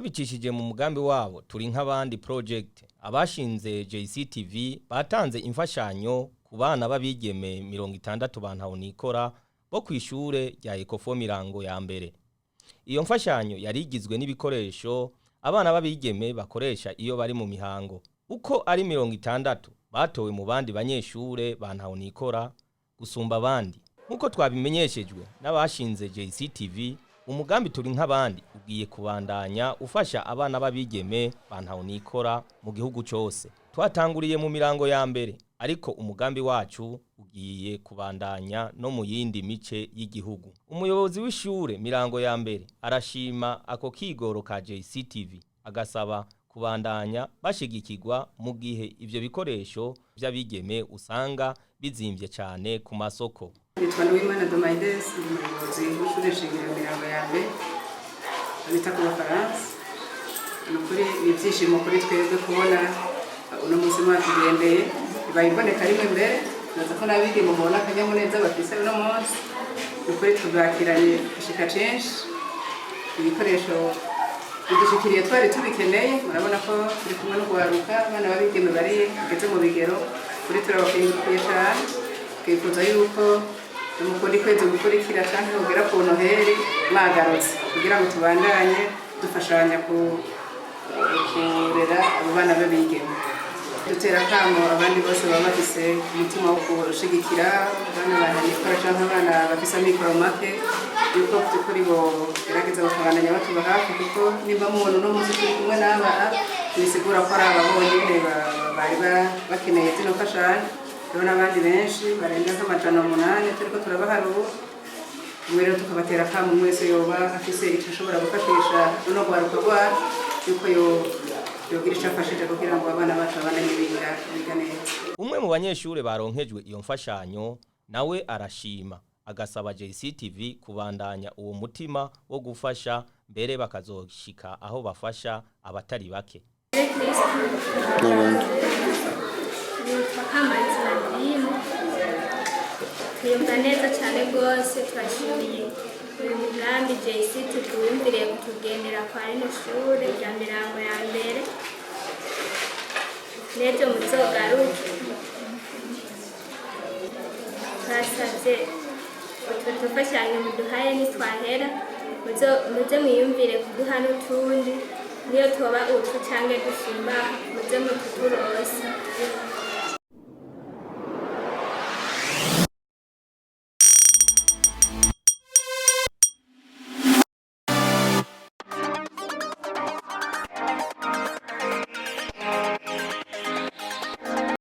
Babicishije mu mugambi wabo Turi Nk'Abandi Project, abashinze JCTV batanze imfashanyo ku bana b'abigeme 60 bantahonikora bo kw'ishure rya Ecofo Mirango ya mbere. Iyo mfashanyo yari igizwe n'ibikoresho abana b'abigeme bakoresha iyo bari mu mihango. Uko ari 60 batowe mu bandi banyeshure bantahonikora gusumba abandi. Nk'uko twabimenyeshejwe n'abashinze JCTV, umugambi Turi Nk'Abandi ugiye kubandanya ufasha abana b'abigeme bantahonikora mu gihugu cose. Twatanguriye mu Mirango ya mbere, ariko umugambi wacu ugiye kubandanya no mu yindi mice y'igihugu. Umuyobozi w'ishure Mirango ya mbere arashima ako kigoro ka JCTV, agasaba kubandanya bashigikirwa mu gihe ivyo bikoresho vy'abigeme usanga bizimvye cane ku masoko. Nitwa Nduwimana Domaides, ndi umuyobozi w'ishure shingiro Mirango ya mbere bita ku Bafaransa. Ni ukuri ni ibyishimo kuri twebwe kubona uno munsi mwatugendeye, bibaye imboneka rimwe mbere, nibaza ko n'abigeme mubona akanyamuneza bafise uno munsi. Ni ukuri tubakiranye igishika cinshi, ibikoresho bidushikiriye twari tubikeneye. Murabona ko turi kumwe n'urwaruka, abana b'abigeme bari bageze mu bigero, kuri turabakengurukiye cane. Twifuza yuko mu kundi kwezi gukurikira canke kugera ku Noheri mwagarutse kugira ngo tubandanye dufashanya kurera abo bana b'abigeme. Dutera akamo abandi bose baba bafise umutima wo gushigikira abana bantanikora canke abana bafise amikoro make, yuko by'ukuri bogerageza bakabandanya batuba hafi, kuko nimba mubona uno munsi turi kumwe n'aba, ntibisigura ko ari aba bonyene bari bakeneye zino mfashanyo. Hariho n'abandi benshi barenga nk'800 turiko turabaharura. Umwe rero tukabatera akamo, mwese yoba afise ico ashobora gufashisha runo rwaruka rwacu, yuko yogira ico afashije kugira ngo abana bacu babandanye biga neza. Umwe mu banyeshure baronkejwe iyo mfashanyo nawe arashima, agasaba JCTV kubandanya uwo mutima wo gufasha, mbere bakazoshika aho bafasha abatari bake. Nitwa Kamanzi Nadine. Twiyumva neza cyane rwose, turashimiye uyu mugambi JCT tuwiyumviriye kutugendera kwa rino shure rya Mirango ya mbere. N'ejo muzogaruke. Turasabye utwo dufashanyo muduhaye, nitwahera muze mwiyumvire kuduha n'utundi, niyo tuba utwo canke dusumba, muze mututurose.